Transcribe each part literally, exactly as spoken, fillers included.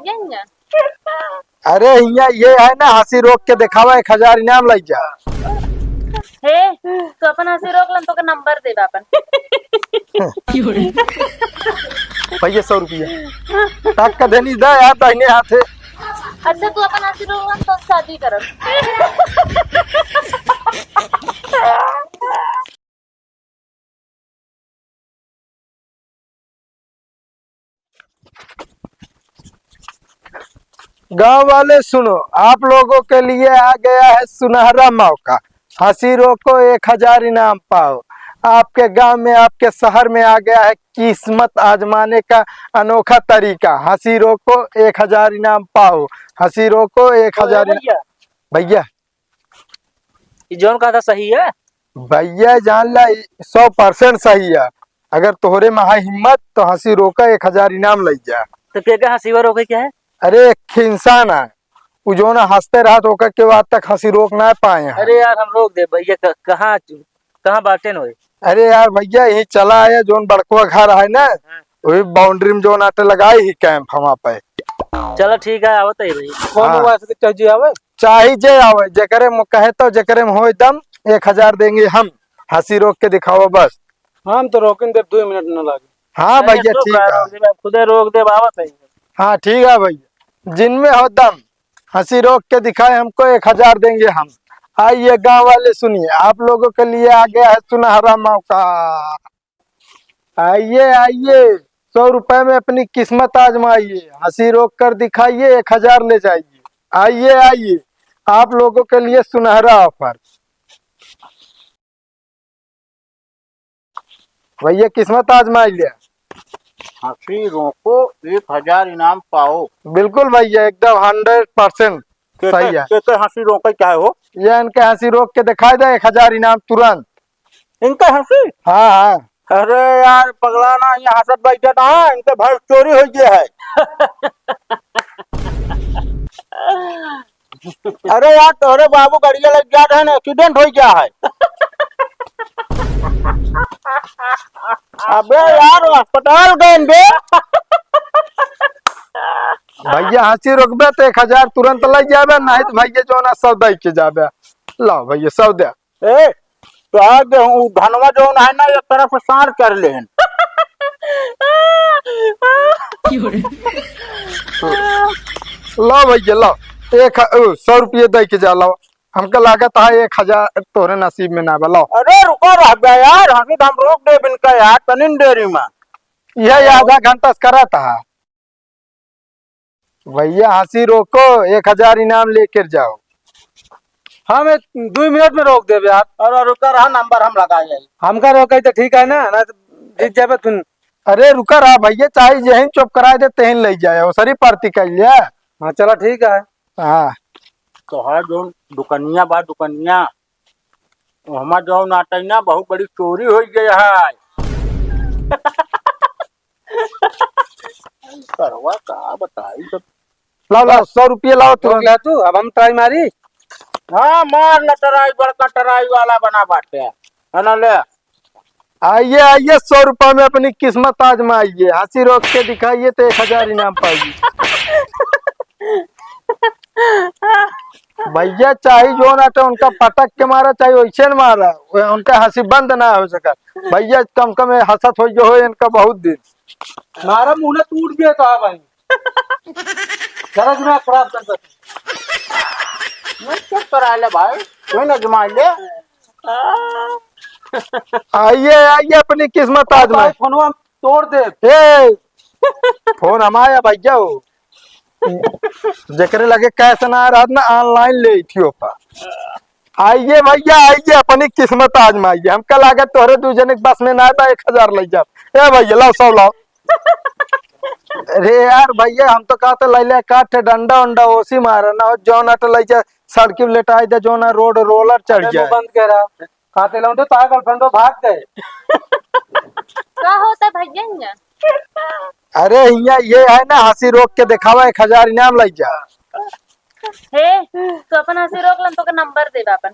भैया हियाँ? अरे हियाँ ये है ना, हँसी रोक के देखावा, एक हजार इनाम लइ जा। हे, तू अपन हँसी रोक लन, तोके नंबर देबे अपन। भैया सौ रुपया। टक का देनी दा यार, दाहिने हाथे। अच्छा, तू अपन हँसी रोक लन, तो शादी करब। गांव वाले सुनो, आप लोगों के लिए आ गया है सुनहरा मौका। हँसी रोको, एक हजार इनाम पाओ। आपके गांव में, आपके शहर में आ गया है किस्मत आजमाने का अनोखा तरीका। हँसी रोको, एक हजार इनाम पाओ। हँसी रोको, एक हजार इनाम। भैया, ई जौन कहा था सही है? भैया जान ला, ई सौ परसेंट सही है। अगर तोहरे में है हिम्मत तो हँसी रोका, एक हजार इनाम लइ जा। तो के के हँसीवा रोके क्या है? अरे एक इंसान है, उ जौन हँसते रहत ओकर के आज तक हँसी रोक ना पाए हैं। अरे यार हम रोक दे भैया, क-, कहाँ, कहाँ बाटे न होए? अरे यार भैया यही चला आया, जौन बड़कवा घर है ना, हाँ। वही बाउंड्री में जौन आटे लगाई ही कैंप हम पे। चलो ठीक है, आवत है भाई। कौन हाँ। हुआ ऐसे चाहे जे आवे? चाहे जे आवे, जेकरे मु-, कहे तो जेकरे में होए दम, एक हजार देंगे हम। हँसी रोक के दिखाओ बस। हम तो रोकिन देब, दो मिनट न लागे। हाँ अरे, भैया, चुप ठीक रह, है। रोक देब, खुदे रोक देब, आवत है। हाँ, ठीक है भैया, जिनमें हो दम, हँसी रोक के दिखाए हमको, एक हजार देंगे हम। आइए गाँव वाले, सुनिए, आप लोगों के लिए आ गया है सुनहरा मौका। आइए, आइए, सौ रुपए में अपनी किस्मत आजमाइए, हँसी रोक कर दिखाइए, एक हजार ले जाइए। आइए, आइए, आप लोगों के लिए सुनहरा ऑफर। भैया, किस्मत आजमाइ ले। हँसी रोको, एक हजार इनाम पाओ। बिल्कुल भैया, एकदम हंड्रेड परसेंट के, सही के, है। के, के हँसी रोके क्या है हो? ये इनके हँसी रोक के दिखाई दे, एक हजार इनाम तुरंत। इनके हँसी? हाँ, हाँ। अरे यार, पगला ना, यहाँ हँसत बैठे ना, इनके भैंस चोरी होइ गया है। अरे यार, तोहरे बाबू गड़िया लग जात है ना, एक्सीडेंट होइ गया है। अबे यार, अस्पताल गए बे। भैया, हँसी रोकबे तो एक हजार तुरंत लग जाबे, नहीं तो भैया जो ना सौ दे के जाबे। लाओ भैया, सौ दे। ए, तो आज उ धनवा जौन है ना, एक तरफ से सार कर लेहन। लाओ भैया, लाओ। एक ह-, ओ, सौ रुपये दे के जा, लाओ। हमका लागत है एक हजार तोहरे नसीब में ना बा, लाओ। अरे रुका रह बे यार, हँसी तो हम रोक देब इनका यार, तनिन देरी में। यह आधा घंटा से करत है। भैया, हँसी रोको, एक हजार इनाम लेकर जाओ। हम एक, दुई मिनट में रोक देबे यार। अरे रुका रहा, नंबर हम लगाए हैं। हमका रोके तो ठीक है ना, ना तो जीत जाबे तुम। अरे रुका रहा भैया, चाहे जेहिन चुप कराए दे, तेहिन ले जाए, वो सारी पार्टी कर लिया। हाँ, चला ठीक है। हाँ। तोहार जौन दुकनिया बा, दुकनिया, ओहमा जौन आटे ना, बहुत बड़ी चोरी होइ गई है। सरवा का बताई सब। लाओ, लाओ, सौ रुपये लाओ तुरंत। ले तू, अब हम ट्राई मारी। हाँ, मार ले ट्राई, बड़का ट्राई वाला बना बाटे। है ना, ले। आइए, आइए, सौ रुपये में अपनी किस्मत आजमाइए, हँसी रोक के दिखाइए तो एक हजार इनाम पाइए। भैया, चाहे जो ना तो उनका पटक के मारा, चाहे वैसे न मारा, वे उनका हँसी बंद ना हो सका। भैया, कम कम ये हँसत हो जो हो इनका बहुत दिन। मारा मुँह ना टूट गया तो भाई। जरा दिमाग खराब कर दे। मैं चुप करा ले भाई, कोई ना जमा ले। आइए, आइए, अपनी किस्मत आजमाए। फोनवा तोड़ दे। ए, फोन हमारा भैया हो। जेकरे लगे कैश ना रहत ना, online ले थी ओपा। आइए भैया, आइए, अपनी किस्मत आजमाइए। हमका लागत तोहरे दू जने के बस में ना बा, एक हजार ले जाओ। ए भैया, लाओ, सौ लाओ। अरे यार भैया, हम तो कहते ले ले काट डंडा उंडा ओसी मारे ना हो, जौन अट ले जा, सड़की पे लेटाई दे, जौन रोड रोलर चढ़ अरे जाए। मुंह बंद करा। खाते लौंडे, तार girlfriend भाग गए। का होता है भैया हियाँ? अरे हियाँ ये है ना, हँसी रोक के दिखावा, एक हजार इनाम लग जा। हे, तू अपन हँसी रोक लन, तोके नंबर देबे अपन।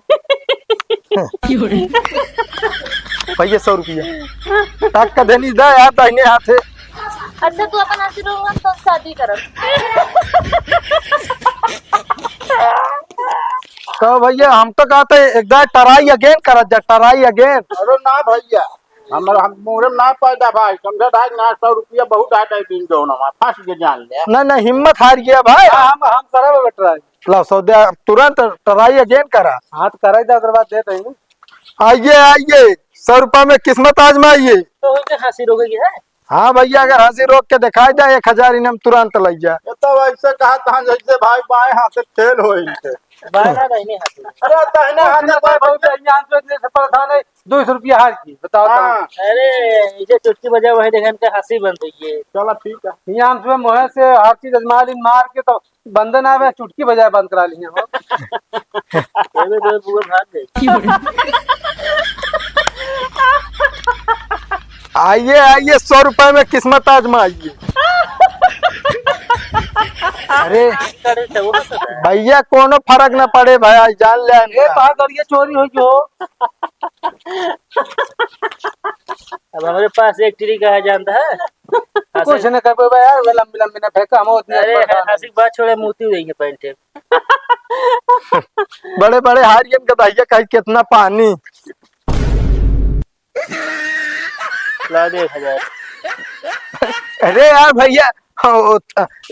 भैया, सौ रुपया। टक का देनी दा यार, दाहिने हाथे। अच्छा, तू अपन हंसी रोक, हम तो शादी करब। कहो भैया, हम तो कहते एक दाए try again करा जा, try again। अरे ना भैया, हमर, हम मुहरे में ना पैदा भाई, समझे भाई, ना, सौ रुपया बहुत आ जाए दिन जौन हमार, फंस के जान ले। नहीं, नहीं, हिम्मत हार गया भाई। हाँ, हम, हम करब बेटा। लो, सौद्या, तुरंत try again करा। हाँ, तो कराई दे, ओकर बाद दे देंगे। आइए, आइए, सौ रुपया में किस्मत आजमाइए। तो उनके हंसी रोकेगी है? हाँ भैया, अगर हंसी रोक के दिखाई दे एक हजार इनाम, तुरंत लग जा। ये तो वैसे कहा था जैसे भाई बाएं हाथ से खेल हो इनसे। बाएं ना, दाहिने हाथ से। अरे, दाहिने हाथ से बहुत है, यहाँ से इतने से परेशान है, दो सौ रुपया हार की, बताओ तो। हाँ। अरे, इसे चुटकी बजा, वही देखन के हंसी बन रही है। चलो, ठीक है। यहाँ हम सुबह मोहे से हर चीज आजमा ली, मार के तो बंद ना आवे, चुटकी बजाए बंद करा लिए हम। अरे, तो बुआ भाग गई। आइए, आइए, सौ रुपए में किस्मत आजमाइए। अरे, अरे, तो वो हंस रहा है। भैया, कोनो फर्क ना पड़े भाई, आज जान ले ए, इनका। बाहर गाड़िया चोरी हो जो। अब हमारे पास एक ट्रिक है, जानता है? कुछ हंसी ना कर पाएगा यार, वो लंबी लंबी ना फेंका, हम उतने अरे, बड़ा हंसी की बात छोड़े, मूती हुई है पैंट में। बड़े बड़े हारियन का दहिया कहीं कितना पानी। ला दे एक हजार। अरे यार भैया, हाँ, वो,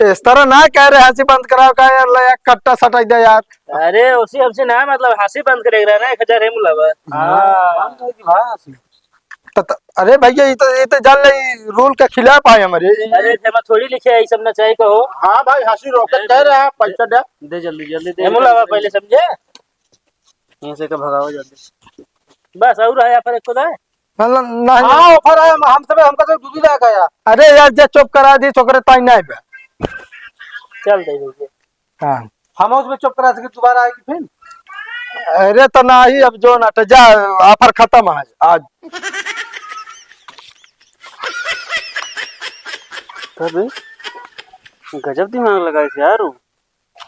इस तरह ना कह रहे, हंसी बंद कराओ का यार, ले यार, कट्टा सटाई दे यार। अरे, उसी हमसे ना, मतलब, हंसी बंद करे रहा ना, एक हजार है मुलावा। हाँ, बंद होगी भाई हंसी। त, त, अरे भैया, ये तो, ये तो जान ले, rule के खिलाफ है हमारे। ये, अरे, जमा थोड़ी लिखे है, ये सब ना चाहिए कहो। हाँ भाई, हंसी रोक के कह रहे हैं, पैसा दे। दे जल्दी, जल्दी दे, ए, मुलावा, पहले समझे? यहाँ से का भगाओ जल्दी। बस, और है offer एक खुदा है? मतलब, नहीं। हाँ, offer है, हम, हम सब, हमका तो दूध ही लायक है यार। अरे यार, जे चुप करा दी, छोकरे ताई नहीं बे। चल दे दीजिए। हाँ। हम उसमें चुप करा सके, दोबारा आएगी फिर? अरे तो नहीं, अब जो ना, तो जा, offer खत्म है आज। अबे, गजब दिमाग लगाए थे यार वो।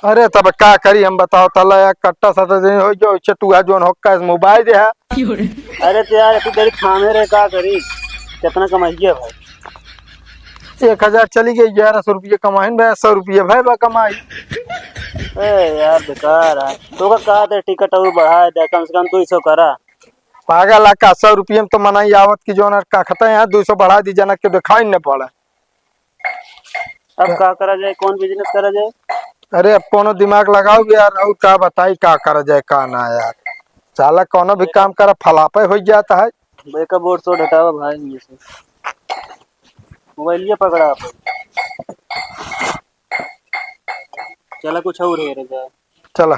अरे तब का करी हम, बताओ, तला या कट्टा सटा दिन हो जो, इच्छे तू है जोन होक्का इस मोबाइल दे है। अरे तो यार, इतनी देरी थामे रहे, का करी? कितना कमाई है भाई? एक हजार चली गई, ग्यारह सौ रुपये कमाई भाई, सौ रुपये भाई बा कमाई। ए यार, बेकार है। तो का कहा थे टिकट और बढ़ा दे, कम से कम दो सौ करा। पागल है का, सौ रुपये में तो मनाई आवत की जोन का खता है, दो सौ बढ़ा दी, जनक के दिखाई न पड़े। अब का करा जाए, कौन business करा जाए? अरे, अब कोनो दिमाग लगाओ यार, और का बताई, का करा जाए, का ना यार। साला कोनो भी काम करा, फलापे हो जाता है। भाई का बोर्ड सो हटावा भाई, ये से। मोबाइलिया पकड़ा आप। चला, कुछ और है रे जाए। चला।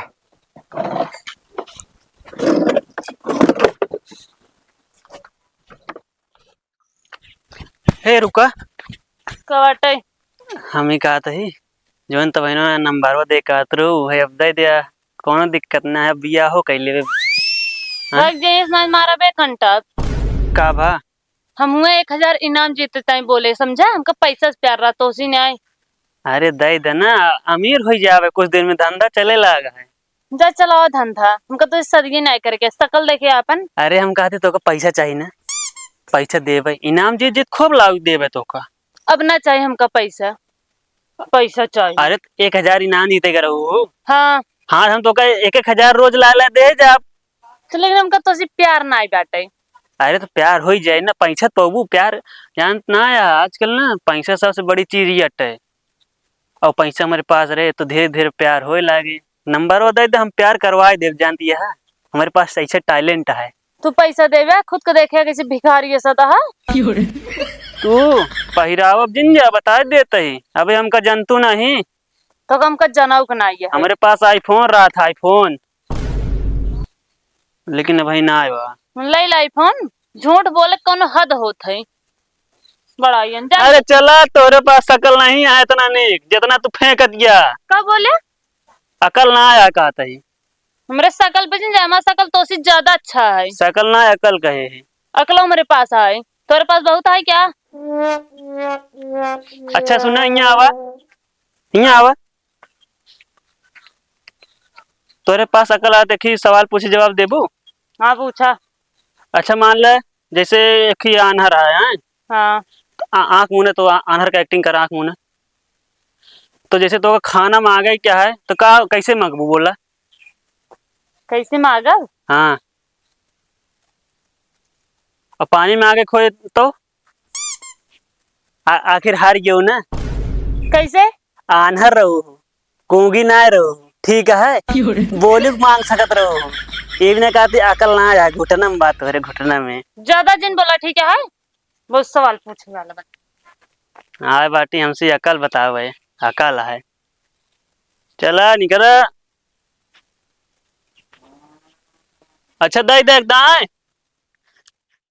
हे, रुका। का बाटे? हम ही कहत ही, जौन त बहिनवा नंबरवा दे कहत रहू, उहे अब दे दिया। कौनो दिक्कत ना है, बियाहो कइ लेबे। हाँ? भाग जाइए, इतना मारा बे घंटा। का भा? हम हुए एक हजार इनाम जीते ताई बोले, समझा? हमका पैसा से प्यार रहा, तो उसी ने आए। अरे दे देना, अमीर हो जावे कुछ दिन में, धंधा चले लाग है। जा चलाओ धंधा, हमका तो सदगी नहीं करके, शकल देखे आपन। अरे हम कहते तोका पैसा चाहिए ना, पैसा देबे, इनाम जीत जीत खूब लाभ देबे तोका। अब ना चाहिए हमका पैसा, पैसा चाहिए। अरे एक हजार इनाम जीते के रहू। हाँ। हाँ, हम तोका एक एक हजार रोज ला ला दे जाब। तो लेकिन हमका तोसे प्यार ना बाटे। अरे तो प्यार हो ही जाए ना, पैसा तो वो प्यार जानत ना है आजकल ना, पैसा सबसे बड़ी चीज ही अटे। और पैसा हमारे पास रहे तो धीरे धीरे प्यार होए लागे। नंबर वो दे दे, हम प्यार करवाए देब, जान दिया है, हमारे पास ऐसे talent है। तू पैसा देवे, खुद को देखे कैसे भिखारी ऐसा तो है। तू पहिरावब जिन जा, बता देते ही, अबे हमका जनतू नहीं। तो हमका जनाऊ के नहीं है। हमारे पास iPhone रहा था, iPhone, लेकिन अभी ना आया। ले ला iPhone, झूठ बोले कोनो हद होत है। बड़ा ही अनजान। अरे चला, तोरे पास शकल नहीं है इतना नीक, जितना तू फेंकत गया। का बोले? अकल ना आया कहत ही। हमरे शकल पे जिन जाए, हमार शकल तोसी ज्यादा अच्छा है। शकल ना, अकल कहे है। अकल हमरे पास है, तोरे पास बहुत है क्या? अच्छा सुना, यहाँ आवा, यहाँ आवा। तोरे पास अकल आ, देखी सवाल पूछी, जवाब देबू? हाँ, पूछा। अच्छा मान ले, जैसे एक ही आन्हर है, हैं? हाँ। तो आ-, आँख मूने तो आ-, आन्हर का acting करा, आँख मूने। तो जैसे तो खाना मांगे क्या है, तो का, कैसे मांगबू बोला? कैसे मांगब? हाँ। और पानी में आके खोए तो? आ-, आखिर हार गयो ना। कैसे? आन्हर रहो, गूंगी ना रहो, ठीक है? क्यों रे? बोली के मांग सकत रहो। ये भी ना कहती अकल ना आया, घुटना में बात हो रे, घुटना में। ज्यादा जिन बोला, ठीक है? बहुत सवाल पूछे वाला बता। आए बाटी हमसे अकल बताओ भाई, अकल है। चला निकल। अच्छा दाई देख दाए।